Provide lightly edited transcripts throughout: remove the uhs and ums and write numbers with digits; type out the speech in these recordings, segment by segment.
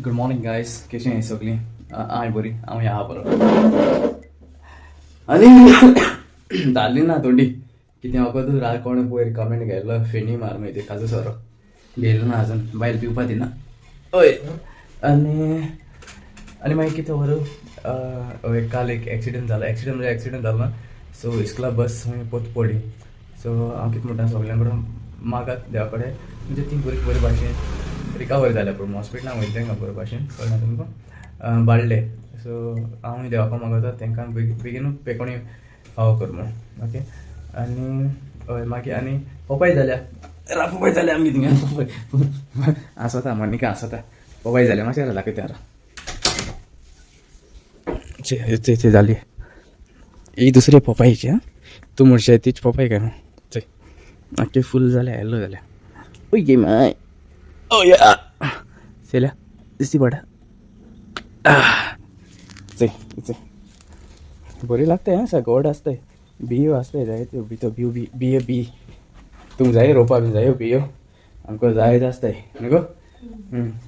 Good morning guys, कशी आहाय सगळीं? हांव बरी, हांव ह्या बरो. आनी जाली ना थोडी कितें वखद रात. कोणें पयर कमेंट केल्लो, फेणी मार मागीर ते काजू सोरो घेयलो ना अजून, बायल पिवपा दिना. हय, आनी आनी मागीर कितें खबर, हय, काल एक एक्सिडंट जालो. एक्सिडंट म्हणजे एक्सिडंट जालो ना, सो इस्कुला बस पोत पडली. सो हांव कितें म्हणटा, सगल्यां कडेन मागात देवा कडेन, म्हणजे ती बरी बरे भाशेन रिकवर जाल्या. पूण हॉस्पिटलान वयता तेंकां बरे भाशेन कळना तुमकां बाळ्ळे. सो हांव देवाक मागता तेंकां बेगीनूच पेकोणी फावो कर म्हूण. ओके, आनी हय, मागीर आनी पोपाय जाल्या, पोपाय जाल्या आमगे थिंगा. पोपाय आसता, मनिका आसता. पोपाय जाल्या, मातशें दाखयता. चे जाली ही दुसरी पोपायची. आं, तूं म्हणशे तीच पोपाय काय? चय, आख्खे फूल जाल्या, येल्लो जाल्या. ओय गे माय, ओ या, चयल्या दिसती पडा. चय चय, बरी लागता. आं, गोड आसताय, बियो आसताय जाय त्यो बितो बियो बी बियो बी तुमकां जाय रोवपा बी जायो बियो, आमकां जायत आसताय न्हू गो.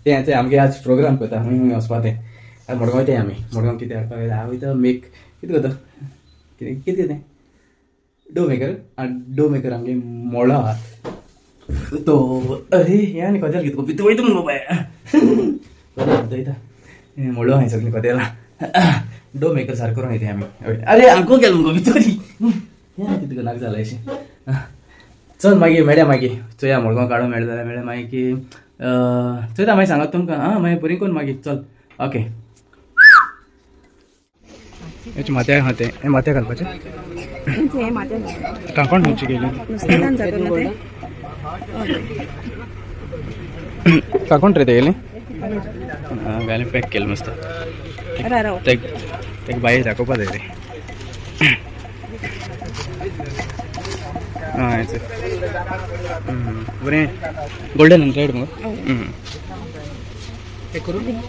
तें तें आमगे आज प्रोग्राम करता. खंय खंय वचपा तें? आज मडगांव वयताय आमी. मडगांव कितें हाडपाक हांव वयता? मेक कितें करता? कितें कितें तें डो मेकर. डो मेकर आमगे मोळो आहा तो. अरे, हें आनी कदेल कितें भितर वयता मुगो बाय, कदेल भितर वयता. मोळो आहा सगळीं कदेलां. डो मेकर सारको करून वयता आमी. अरे, आमको गेलो मुगो भितर. हें आनी कितें नाक जालां अशें. चल, मागीर मेळया. मागीर चोया, मडगांव काडून मेळटा जाल्यार मेळया. मागीर चोयता, मागीर सांगत तुमकां. आं, मागीर बरी करून मागीर. चल, ओके. हेचे माथ्याक आहा तें, हें माथ्याक घालपाचें. हें माथ्याक. कांकोण खंयची गेली? नुस्तेकान जाता ना तें. काकोण रे ते गेली घालें, पॅक केलें मस्त. राव राव. तेक तेक बाई दाखोवपा जाय रे. आं, हें बरें गोल्डन आनी रेड मुगो.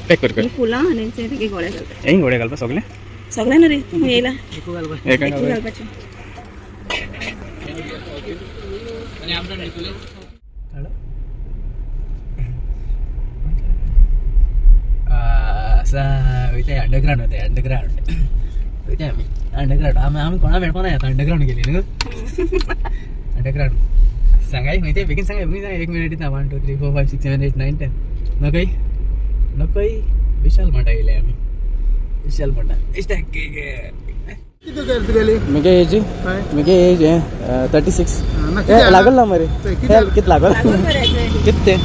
पॅक कर कर. ही फुलां आनी ते तेगे गोळे घालता. हें गोडे घालपा सगळें? सगळें न्हू रे, तूं येयला. एक. एकूच घालपाचें. असा वयताय, अंडरग्रावंड वयताय, अंडरग्रावंड वयताय आमी. अंडरग्रावंड आमी आमी कोणा मेळपा ना आतां. अंडरग्रावंड गेली न्हू. अंडरग्रावंड सांगाय खंय ते, बेगीन सांगाय, बेगीन सांगाय. एक मिनिट दिता. 1, 2, 3, 4, 5, 6, 7, 8, 9, 10. नकय नकय, विशाल मार्टा येयले आमी. विशाल मार्टा. किती करतली? मुगे एज? हय. मुगे एज 36. ना, कितें लागल ना मरे. कितें? कितें लागल? कितें तें?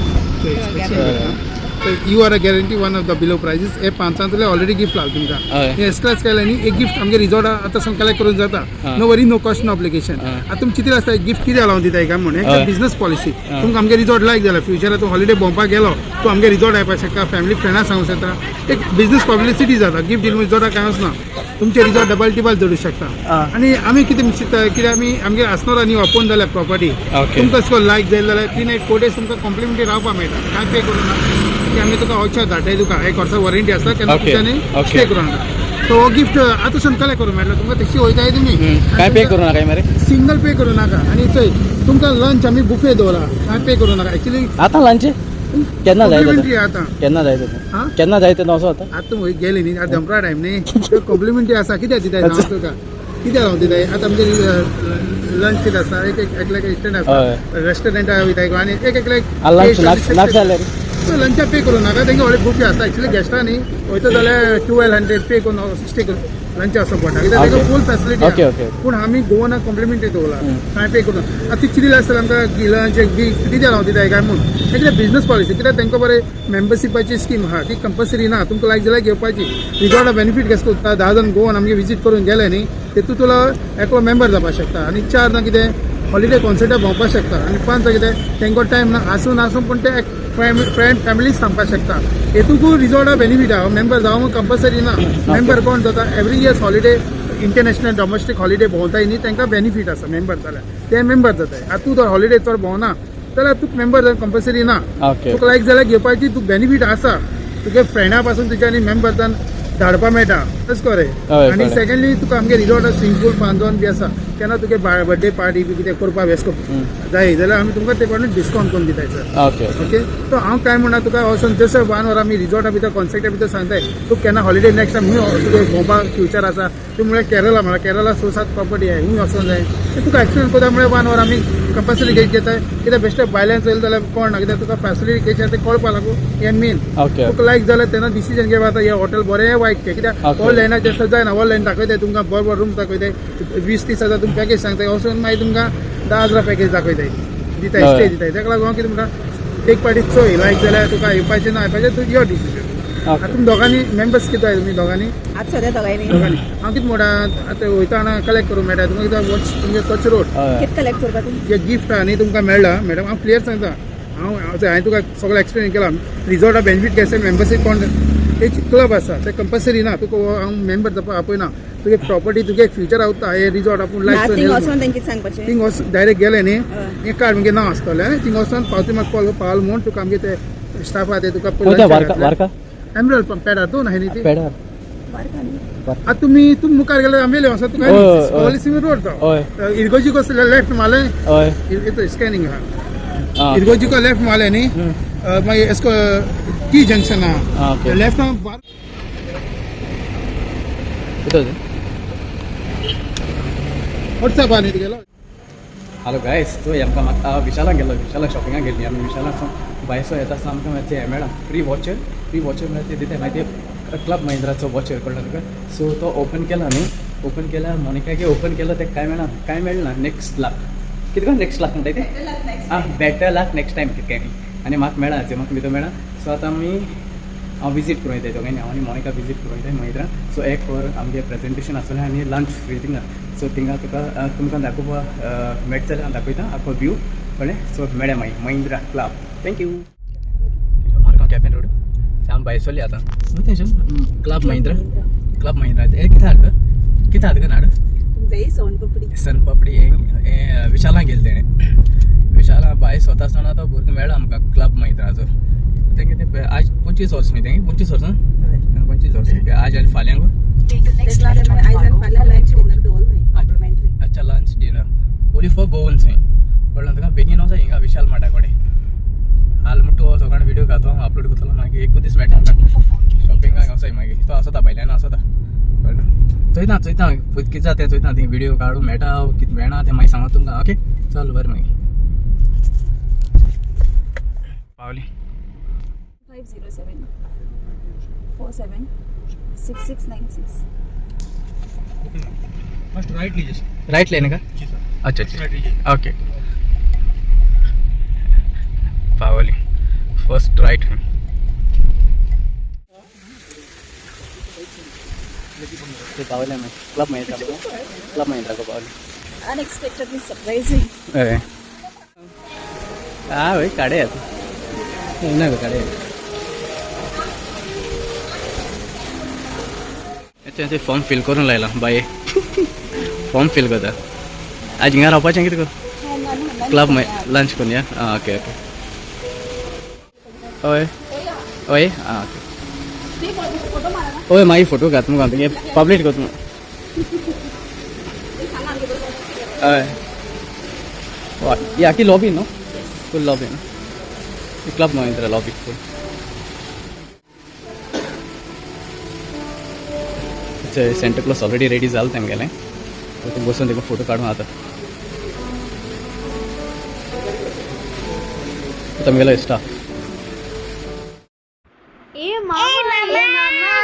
You are a guarantee one of the below prices. हे पांचांतले ऑलरेडी गिफ्ट लागला तुमकां. हय. हे स्क्रॅच केले न्ही, एक गिफ्ट आमगे रिजॉर्ट आतां सावन कलेक्ट करून जाता. हा. No worry, no cost, no obligation. हा. आतां तुमी कितें आसता, गिफ्ट कितें अलावन दिता काय म्हूण. हय. Business policy. हा. तुमकां आमगे रिजॉर्ट लायक जाल्यार फ्युचराक तूं हॉलिडे भोंवपाक गेलो, तूं आमगे रिजॉर्ट येवपाक शकता, फॅमिली फ्रेंडां सांगूंक शकता. एक बिझनस पब्लिसिटी जाता. गिफ्ट दिल रिजॉर्टाक कांय वचना, तुमचे रिजॉर्ट डबल टिबल जोडूं शकता. हा. आनी आमी कितें चिंतता, कित्याक आमी आमगे आसनोरा न्ही ओपन जाल्या प्रॉपर्टी. तुमकां लायक जाय जाल्यार 3 नायट 4 डेज तुमकां कॉम्प्लिमेंटरी रावपाक मेळटा, कांय पे करूं ना. की आमी तुका औषध धाडटाय, तुका एक वर्सा वॉरंटी आसता, केन्ना तुमच्यांनी स्टे करूं नाका. सो हो गिफ्ट आतां सावन कलेक्ट करूं मेळटलो तुमकां, तशी वयताय तुमी. काय पे करूं नाका मरे? सिंगल पे करूं नाका. आनी चोय, तुमकां लंच आमी बुफे दवरला, कांय पे करूं नाका एक्चुली. आतां लंच केन्ना जाय? कॉम्प्लिमेंटरी आतां. केन्ना जाय? आं? केन्ना जाय तेन्ना वचो आतां. आतां वय गेले न्ही, आतां दनपरा टायम न्ही, कॉम्प्लिमेंटरी आसा. कित्याक दिताय सांग तुका, कित्याक हांव दिताय? आतां आमचे लंच कितें आसा, एक एक एकल्याक इन्स्टंट आसा, रेस्टॉरंटा वयताय आनी एक एकल्याक लंच नाक जाल्यार लंचा पे करूं नाका. तेंगे व्हडले बुफे आसता. एक्चुली गेस्टां न्ही वयता जाल्यार 1200 पे करून स्टे करून लंच आसो पडटा, कित्याक तांकां फूल फॅसिलिटी. पूण आमी गोवान कॉम्प्लिमेंटरी दवरला, कांय पे करून. आतां ती चिडील आसतलें आमकां, लंच गिफ्ट कितें हांव दिताय काय म्हूण. हें कितें बिझनस पॉलिसी, कित्याक तांकां बरें मेंबरशिपाची स्कीम आहा, ती कंपल्सरी ना. तुमकां लायक जाल्यार घेवपाची. रिजॉर्टा बेनिफीट कशें करता, 10 जाण गोवान आमगे विजीट करून गेले न्ही, तेतून तुला एकलो मेंबर जावपाक शकता आनी 4 जाण कितें हॉलिडे कॉन्सर्टाक भोंवपाक शकता आनी 5 जाण कितें तांकां टायम ना आसूं नासूं, पूण ते फ्रेंड फॅमिलीज सांगपाक शकता. हेतूकू रिजॉर्टा बेनिफीट आहा. मेंबर जावं कंपल्सरी ना. मेंबर कोण जाता, every years holiday, international, domestic holiday भोंवताय न्ही, तांकां बेनिफीट आसा. मेंबर जाल्यार ते मेंबर जाताय. आतां तूं जर हॉलिडे चड भोंवना जाल्यार तुका मेंबर जावन कंपल्सरी ना. तुका लायक जाल्यार घेवपाची, तुका बेनिफीट आसा. तुगे फ्रेंडा पासून तुज्या आनी मेंबर जावन धाडपा मेळटा. तशें कर. आनी कळ्ळें. सेकंडली, तुका आमगे रिजॉर्ट स्विमींग पूल, फांजोन बी आसा. केन्ना तुगे बर्थडे पार्टी बी कितें करपाक वेस्को जाय जाल्यार आमी तुमकां ते प्रमाणे डिस्कावंट करून दिताय सर. ओके. ओके, तो हांव काय म्हणा तुका वचोन जसं वन वर आमी रिजॉर्टा भितर कॉन्सेक्टा भितर सांगताय तूं केन्ना हॉलिडे नेक्स्ट टायम खूंय तुगे भोंवपाक फ्युचर आसा, तूं म्हळ्यार केरला, म्हळ्यार केरला स सात प्रॉपर्टी आहे, खूंय वचोंक जाय ते तुका एक्सप्लेन करता. म्हळ्यार वन वर आमी कंपल्सरी घेत घेताय, कित्याक बेश्टे भायल्यान चोयलें जाल्यार कोण ना, कित्याक तुका फॅसिलिटी कशी आसा तें कळपा लागून हें मेन. ओके. तुका लायक जाल्यार तेन्ना डिसिजन घेवपा आतां हें हॉटेल बरें वायट तें, कित्याक ऑनलायनाचेर सर जायना. ऑनलायन दाखयताय तुमकां बरो बरो रूम दाखयताय, 20-30 हजार तुमकां पॅकेज सांगताय, वचून मागीर तुमकां 10 हजार पॅकेज दाखयताय दिताय, स्टे दिताय. ताका लागून हांव कितें म्हणटा, एक पाटी चोय, लायक जाल्यार तुका येवपाचें ना येवपाचें तूं your decision. आतां तुमी दोगांनी मेंबर्स कितें आहाय तुमी दोगांनी? आतां सद्या दोगांयनी. दोगांनी. हांव कितें म्हणटा, आतां वयता हांगा कलेक्ट करूंक मेळटा तुमकां, कित्याक तुमगे कच्छ रोड कितें कलेक्ट करपा तूं? जे गिफ्ट आहा न्ही तुमकां मेळ्ळा मॅडम, हांव क्लियर सांगता. हांव हांवें तुका सगळें एक्सप्लेन केलां. रिजॉर्टा बेनिफीट कशें, मेंबरशीप कोण एक क्लब आसा ते कंपल्सरी ना, तुका हांव मेंबर जावपाक आपयना. तुगे प्रॉपर्टी तुगे फ्युचर आवता हे रिजॉर्ट आपूण ना, थिंग लायक वचोन तेंकी सांगपाचें. थिंग वच डायरेक्ट गेले न्ही, हें कार्ड मुगे नांव आसतलें आनी थिंग वचोन पावती म्हाका कॉल पावल म्हूण तुका आमगे ते स्टाफ आहा ते तुका खंय वार्का? वार्का. एमरल पेडा तूं न्ही ती पेडार. वार्का न्ही. आतां तुमी तुमी मुखार गेले आमगेले वचो तुका हय, हय. पॉलिसी रोड तो हय. इरगोजी कसो लेफ्ट मारलें. हय. स्कॅनिंग आहा. इरगोजी को लेफ्ट मारलें न्ही, मागीर एसको टी जंक्शन आहा. ओके. लेफ्ट. कितें? व्हॉट्सअप आहा न्ही तुगेलो? हॅलो गायस, सो आमकां म्हाका विशालाक गेल्लो, विशालाक शॉपिंगाक गेल्ली आमी. विशालाक सावन भायसो येता आसतना आमकां मातशें हें मेळ्ळा, फ्री वॉचर. फ्री वॉचर म्हळ्यार ते दिता मागीर ते क्लब महिंद्राचो वॉचर, कळ्ळो तुका? सो तो ओपन केला न्ही, ओपन केला मोनिकाके ओपन केलो, तेका कांय मेळना, कांय मेळना. नेक्स्ट लाक कितें गो, नेक्स्ट लाक म्हणटाय ते, आं बेटर लाक नेक्स्ट टायम कितें काय. आनी म्हाका मेळ्ळा, म्हाका भितर मेळ्ळा. सो आतां आमी हांव विजीट करून येताय दोगांयनी, हांव आनी मोनिका विजीट करून येताय महिंद्रा. सो एक वर आमगे प्रेजेंटेशन आसतलें आनी लंच फ्री थिंगा. सो थिंगा तुका तुमकां दाखोवपा मेळटा जाल्यार हांव दाखयता आखो व्यू, कळ्ळें? सो मेळ्या मागीर Mahindra club. Thank you. Margao Quepem road आमी भायर सरली आतां. तेंच्यान क्लब महिंद्रा, क्लब महिंद्रा हें कितें हाड कितें हाड नाड. जय सोन पपडी. सन पापडी. हें विशालां गेलें तेणें. विशाला भायर सोता आसतना तो भुरगो मेळ्ळो आमकां क्लब महिंद्राचो. तें कितें आज 25 वर्स न्ही तें, 25 वर्सां, 25 वर्स आज आनी फाल्यां गो. फाल्यां लंच डिनर दवरलो कॉम्प्लिमेंटरी. अच्छा, lunch dinner only for Goans थंय, कळ्ळें तुका? बेगीन वचो हिंगा विशाल मार्टा कडेन. हाल म्हणटा तो सगळ्यां व्हिडियो घातो, अपलोड करतलो, मागीर एकूच दीस मेळटा शॉपिंगाक वचोय. मागीर तो आसता भायल्यान आसता, कळ्ळें? चोयता चोयता कितें जाता तें चोयता, थिंग व्हिडियो काडूं मेळटा कितें मेळना तें मागीर सांगता तुमकां. ओके, चल बरें, मागीर पावली. 507 47 6696. फर्स्ट राइट लीजिए. राइट लेने का? जी सर. अच्छा अच्छा, ओके. पावली, फर्स्ट राइट. ते पावले आमी क्लब महिंद्रा, क्लब महिंद्रा को पावले. Unexpectedly surprising. हय, हा वय काडे आतां ना गो काडे. अच्छा, ते फॉर्म फिल करून लायला बाये, फॉर्म फिल करता. आज हिंगा रावपाचें कितें कर क्लब लंच करून या. आं ओके ओके, हय हय, आं ओके. हय, मागीर फोटो घात मुगो, तुगे पब्लीश करता मुगो. हय, ही आखी लॉबी न्हू, फूल लॉबी न्हू, क्लब महिंद्रा लॉबी फूल. अच्छा, सेंटा क्लॉस ऑलरेडी रेडी जालें तेमगेलें. तो बसून तेका फोटो काडून आतां तेमगेलो स्टाफ. ए मामा, ए मामा.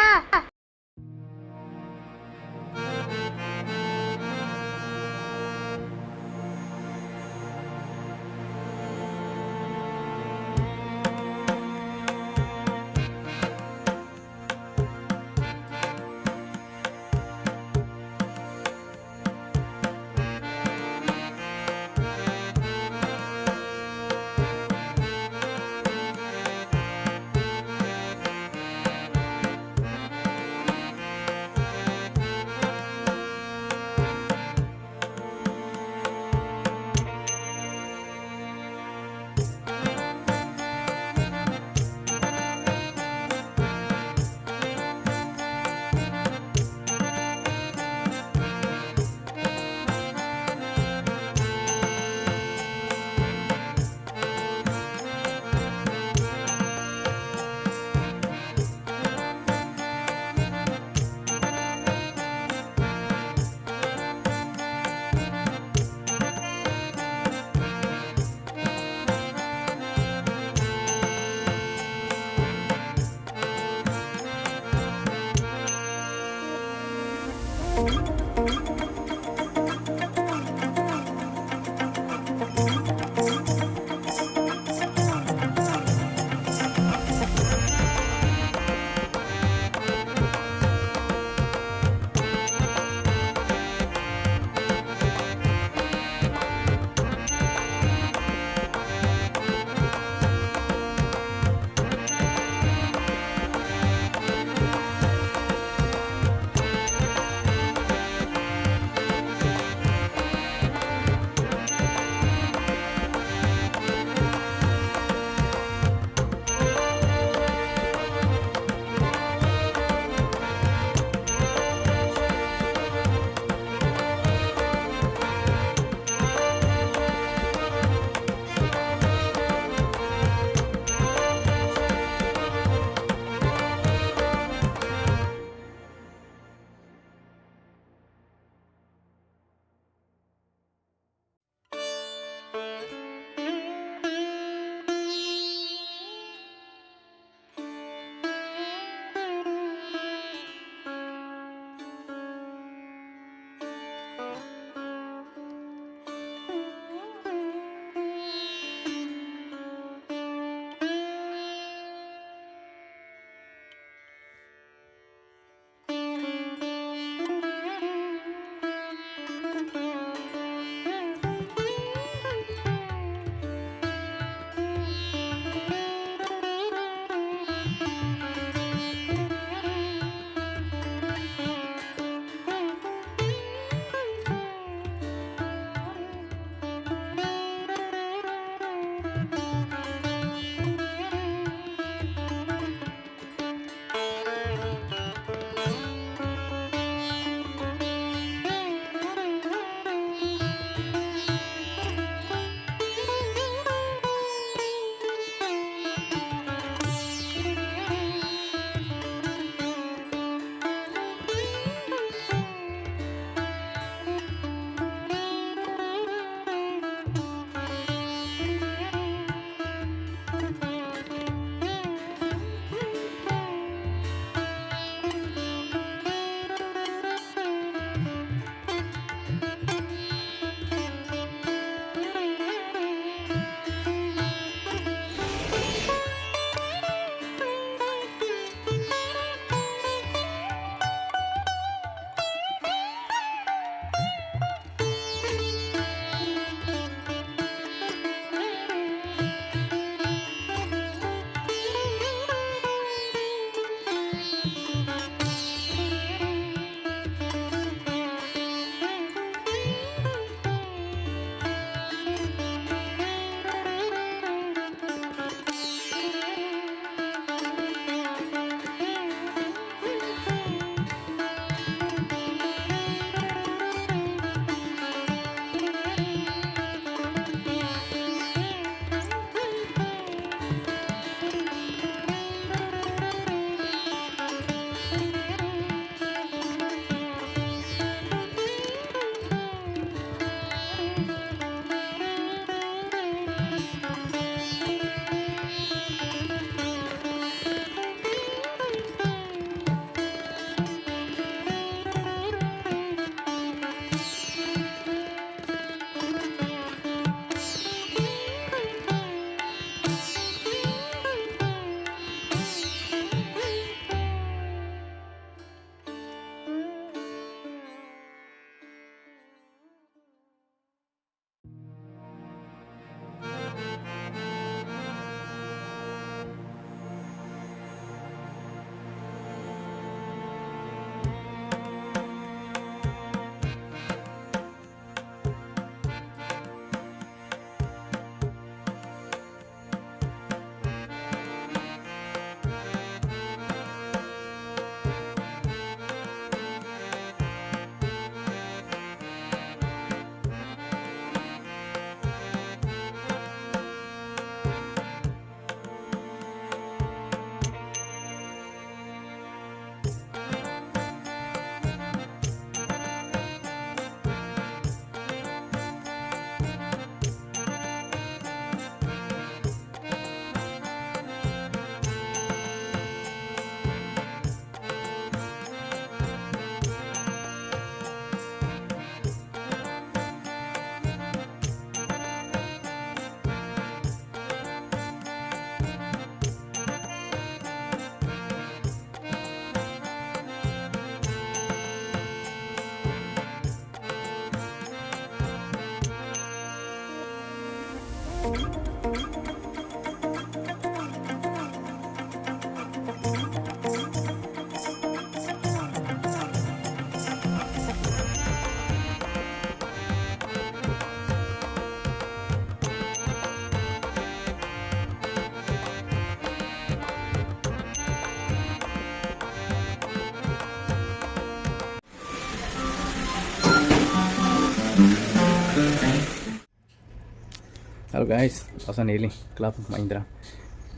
गायस, वचोन येयली क्लब महिंद्रा,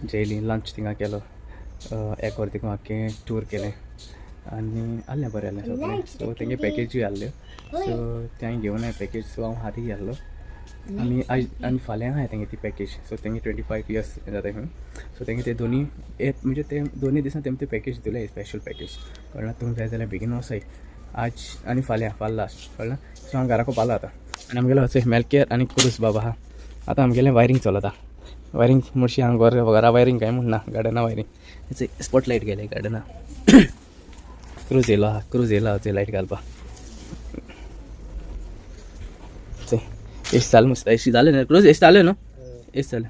जेयली, लंच थिंगा केलो, एक वर थिंगा आख्खें टूर केलें आनी आहलें बरें आहलें सगळें. सो तेंगे पॅकेजूय आहल्यो, सो तें हांवें घेवन पॅकेज. सो हांव हाती आहलो आनी आयज आनी फाल्यां आहाय तेंगे ती पॅकेज. सो तेंगे 25 इयर्स जाता खंय. सो तेंगे ते दोनी एक म्हणजे ते दोनी दिसान तेम ते पॅकेज दिले, स्पेशल पॅकेज. कळ्ळें? तुमकां जाय जाल्यार बेगीन वचाय, आज आनी फाल्यां, फाल्यां लास्ट. कळ्ळें? सो हांव घराको पावलो आतां आनी आमगेलो अशें मेलकेर आनी क्रूज बाबा आहा. आतां आमगेलें वायरींग चलता. वायरींग मुळशी हांगा घर घरा वायरींग काय म्हणना, गार्डना वायरींग. स्पॉट लायट गेले गार्डना. क्रूज येयलो आहा, क्रूज येयलो आहा लायट घालपा. एश जालें मस्त, एश जालें न्हू क्रूज? एश जालें न्हू? एश जालें.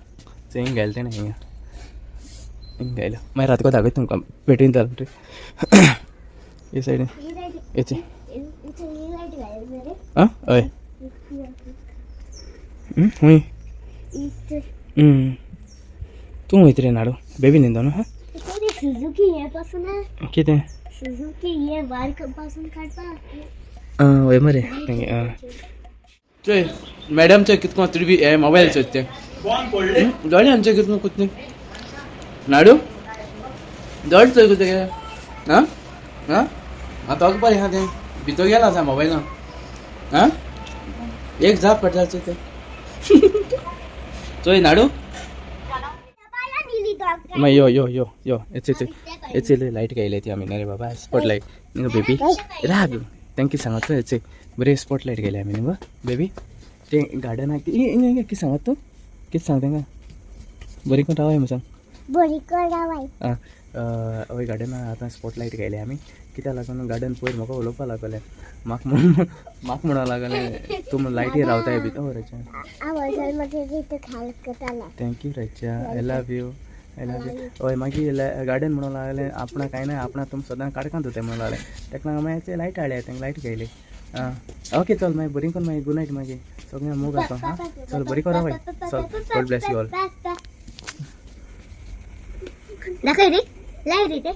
चोय, हिंग घायलें तेणें, हिंगा हिंग घायलें. मागीर रातको दाखयता तुमकां पेटीन जालें हे सायडीन येचे. आं, हय, खंय तूं वयत रे नाडू? बेबी न्हिदो न्हू? सुझुकी हे पासून. कितें? सुझुकी हे वार पासून काडपाक. आं, वय मरे तेंगे. चोय मॅडम, चोय कितको तरी हे मोबायल चोयता तें. दोळे आमचे कितको कुतने नाडू, दोळे चोय कितें गेले. आं आं आतां बरें आहा तें, भितर गेला आसा मोबायलान. आं, एक जाप पडटा चोय तें. चोय नाडू. मागीर यो यो यो यो, येचे येचे येचे लायट घायले ती आमी रे बाबा, स्पॉट लायट न्ही बेबी. राग thank you सांगत. येचे बरे स्पॉट लायट घायले आमी न्ही गो बेबी. ते गार्डनाक कितें सांगत तूं? कितें सांग तांकां? बरी करून रावाय म्हूण सांग. बरी कर रावाय. आं, हय, गार्डनाक आतां स्पॉट लायट घायले आमी. कित्याक लागून गार्डन पयर म्हाका उलोवपा लागलें, म्हाका म्हण म्हाका म्हणूंक लागलें, तूं लायटी रावताय भितर रच्या. आवाजान मागीर तिथं खाल Kartala. Thank you रच्या, I love you, I love you. हय, मागीर गार्डन म्हणूंक लागलें, आपणा कांय ना, आपणा तुम सदां काडकांत वताय म्हणूंक लागलें. ताका लागून मागीर लायट हाडल्या, तांकां लायट घायली. आं, ओके, चल मागीर बरी करून, मागीर गूड नायट. मागीर सगळ्यांक मोग आसा. हां, चल, बरी करा बाय. चल, God bless you all. दाखय रे, लाय रे ते.